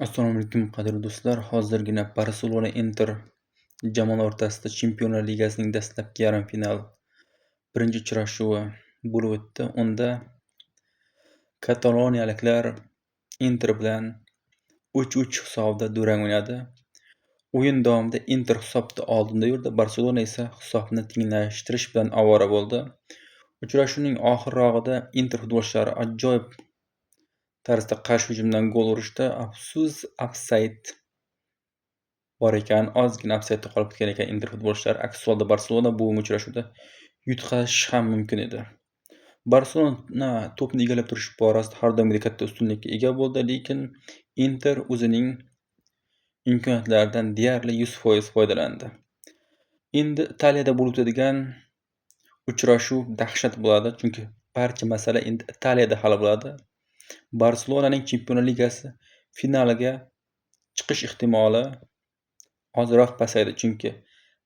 Assalomu alaykum, qadrli do'stlar. Hozirgina Barselona Inter jamoalar o'rtasida Chempionlar Ligasining dastlabki yarim final birinchi uchrashuvi bo'lib o'tdi. Unda kataloniyaliklar Inter bilan 3-3 hisobida durang o'ynadi. O'yin davomida Inter hisobda oldinda yurdi, Barselona esa hisobni tenglashtirish bilan ovora bo'ldi. Uchrashuvning oxirrog'ida Inter futbolchilari ajoyib tarzda qarshi hujumdan gol urishdi. Afsus, ofsayd bor ekan, ozgina ofsaydda qolib ketgan ekan Inter futbolchilari. Aks holda Barselona bugungi uchrashuvda yutqazishi ham mumkin edi. Barselona to'pni egallab turish borasida har doimgidek katta ustunlikka ega bo'ldi, lekin Inter o'zining imkoniyatlaridan deyarli 100% foydalandi. Endi Italiyada bo'lib o'tadigan uchrashuv dahshat bo'ladi, chunki barcha masala endi Italiyada hal bo'ladi. Barselonaning Chempionlar Ligasi finaliga chiqish ehtimoli ozroq pasaydi, chunki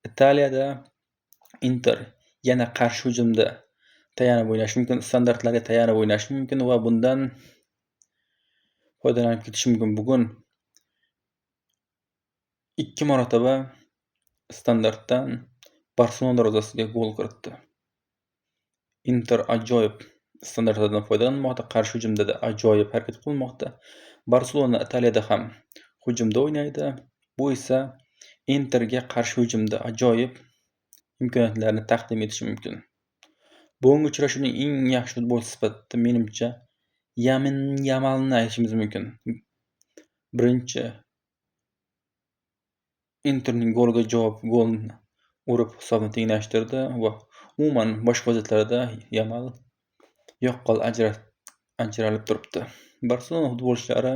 Italiyada Inter yana qarshi hujumda tayanib o'ynashi mumkin, standartlarga tayanib o'ynashi mumkin va bundan foydalanib ketishi mumkin. Bugun 2 marotaba standartdan Barselona darvozasiga gol kiritdi. Inter ajoyib standartlardan foydalanmoqda, qarshi hujumda ajoyib harakat qilmoqda. Barselona Italiyada ham hujumda o'ynaydi. Bu esa Interga qarshi hujumda ajoyib imkoniyatlarni taqdim etishi mumkin. Bugungi uchrashuvning eng yaxshi futbolchisi sifatida menimcha Yamin Yamalni aytishimiz mumkin. Birinchi Interning goliga javob golni urib hisobni tenglashtirdi va umuman boshqa vaziyatlarda Yamal yaqqol ajralib turibdi. Barselona futbolchilari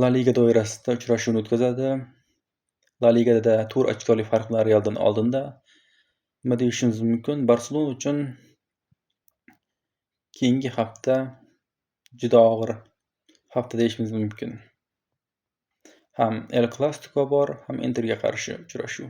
La Liga doirasida uchrashuvni o'tkazadi. La Ligada 4 ochkolik farq bilan Realdan oldinda. Nima deyishimiz mumkin? Barselona uchun keyingi hafta juda og'ir hafta deyishimiz mumkin. Ham El Clasico bor, ham Interga qarshi uchrashuv.